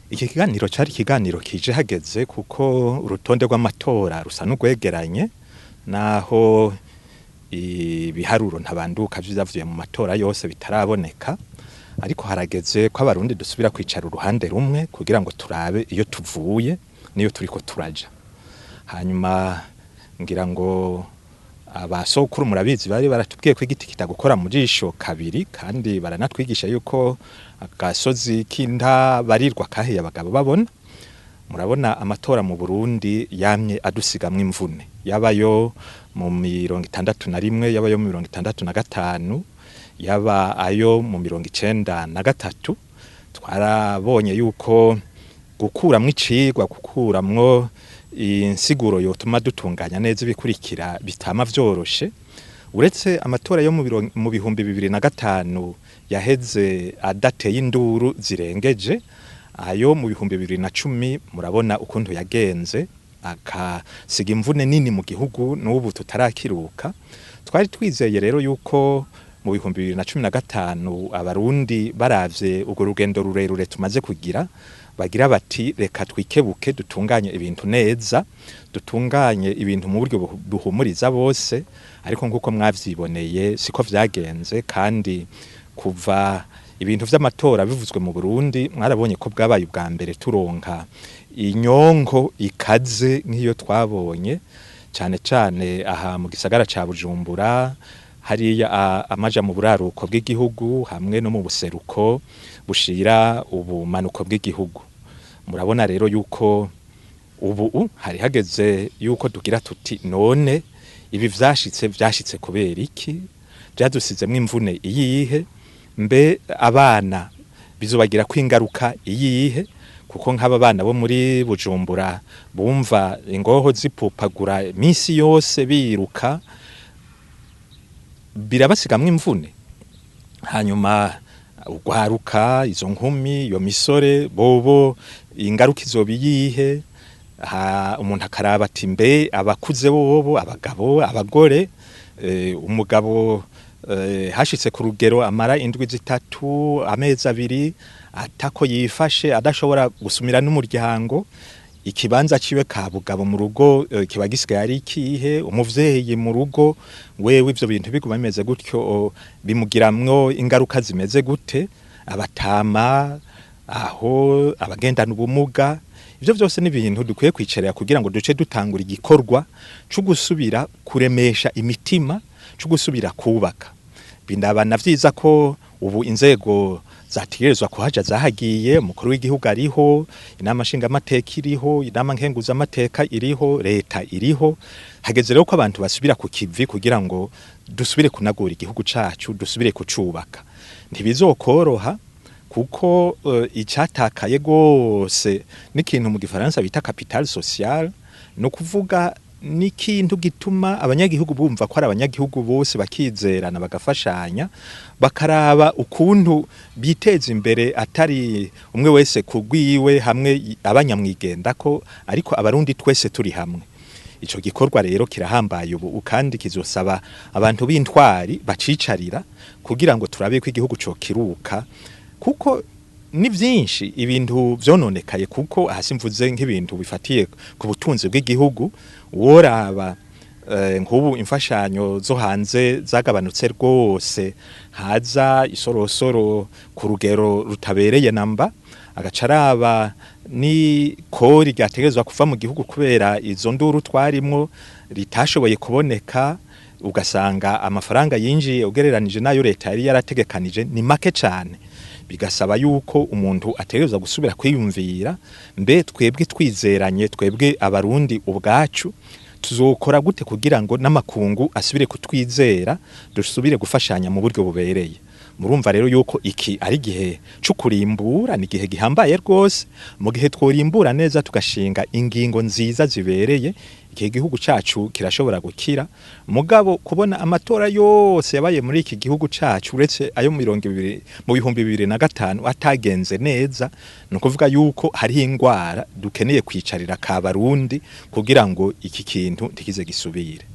Iki kiganiro cari ikiganiro kije hageze kuko urutonde rw'amatora rusa n'urwegeranye, naho ibiharuro ntabanduka vy'ivyavuye mu matora yose bitaraboneka, ariko harageze ko abarundi dusubira kwicara uruhande rumwe kugira ngo turabe iyo tuvuye niyo turiko turaja. Hanyuma ngira ngo abasokuru murabizi bari baratubwiye ko igiti kitagukora mu jisho kabiri, kandi baranatwigisha yuko agasozi k'inda barirwa kahiye abagabo babona. Murabona amatora mu Burundi yamye adusigamwo imvune, yabayo mu 61, yabayo mu 65, yaba ayo mu 93. Twarabonye yuko gukuramwo icigwa, gukuramwo insiguro yotuma dutunganya neza ibikurikira bitama vyoroshe. Uretse amatora yo mu 2005 yaheze adateye induru zirengeje, ayo mu 2010 murabona ukuntu yagenze, akasiga imvune nini mu gihugu n'ubu tutarakiruka. Twari twizeye rero yuko mu 2015 abarundi baravye urwo rugendo rurerure tumaze kugira, bagira bati reka twikebuke dutunganye ibintu neza, dutunganye ibintu mu buryo buhumuriza bose. Ariko nkuko mwavyiboneye siko vyagenze, kandi kuva ibintu vy'amatora bivuzwe mu Burundi mwarabonye ko bwabaye ubwa mbere turonka inyonko ikaze nk'iyo twabonye, cane cane aha mu gisagara ca Bujumbura, hariya amaja mu buraruko bw'igihugu hamwe no mu buseruko bushira ubumanuko bw'igihugu. Murabona rero yuko ubu hari hageze yuko tugira tuti none ibi vyashitse kubera iki, vyadusizemwo imvune iyihe, mbe abana bizobagira kwingaruka iyihe, kuko nk'aba bana bo muri Bujumbura bumva ingoho zipupagura misi yose biruka, birabasigamwo imvune. Hanyuma ugwaruka, izo nkumi, iyo misore bobo ingaruka izoba iyihe? Umuntu akaraba ati mbe abakuze bobo, abagabo, abagore, umugabo hashitse ku rugero amara indwi 3, amezi 2 atako yifashe, adashobora gusumira n'umuryango, ikibanza ciwe ka bugabo mu rugo kiba gisigaye ari ikihe? Umuvyeyi mu rugo wewe ivyo bintu biguma bimeze gutyo bimugiramwo ingaruka zimeze gute? Abatama aho, abagendana ubumuga, ivyo vyose ni ibintu dukwiye kwicarira kugira ngo duce dutangura igikorwa co gusubira kuremesha imitima, co gusubira kubaka. Bindabana vyiza ko ubu inzego zategerezwa kuhaja zahagiye, umukuru w'igihugu ariho, inama nshingamateka iriho, inama nkenguzamateka iriho, leta iriho. Hageze rero ko abantu basubira ku kivi kugira ngo dusubire kunagura igihugu cacu, dusubire kucubaka. Ntibizokoroha kuko icatakaye gose n'ikintu mu gifaransa bita capital social, no kuvuga n'ikintu gituma abanyagihugu bumva ko ari abanyagihugu bose, bakizerana, bagafashanya, bakaraba ukuntu biteza imbere, atari umwe wese kugwiwe hamwe abanyamwigendako, ariko abarundi twese turi hamwe. Ico gikorwa rero kirahambaye ubu, kandi kizosaba abantu b'intwari bacicarira kugira ngo turabe ko igihugu cokiruka, kuko ni vyinshi ibintu vyononekaye. Kuko hasi mvuze nk'ibintu bifatiye ku butunzi bw'igihugu, woraba nk'ubu imfashanyo zo hanze zagabanutse rwose, haza isorosoro ku rugero rutabereye namba, agaca araba ni kori ryategerezwa kuva mu gihugu kubera izo nduru twarimwo ritashoboye kuboneka, ugasanga amafaranga yinjiye ugereranije nayo leta yari yarategekanije ni make cane. Bigasaba yuko umuntu ategerezwa gusubira kwiyumvira, mbe twebwe twizeranye, twebwe abarundi ubwacu tuzokora gute kugira ngo n'amakungu asubire kutwizera, dusubire gufashanya mu buryo bubereye. Murumva rero yuko iki ari gihe co kurimbura, ni gihe gihambaye rwose. Mu gihe tworimbura neza tugashinga ingingo nziza zibereye, iki gihugu cacu kirashobora gukira. Mugabo kubona amatora yose yabaye muri iki gihugu cacu uretse ayo 20 mu 2005 atagenze neza, ni ukuvuga yuko hariho ingwara dukeneye kwicarira ka barundi kugira ngo iki kintu ntikize gisubire.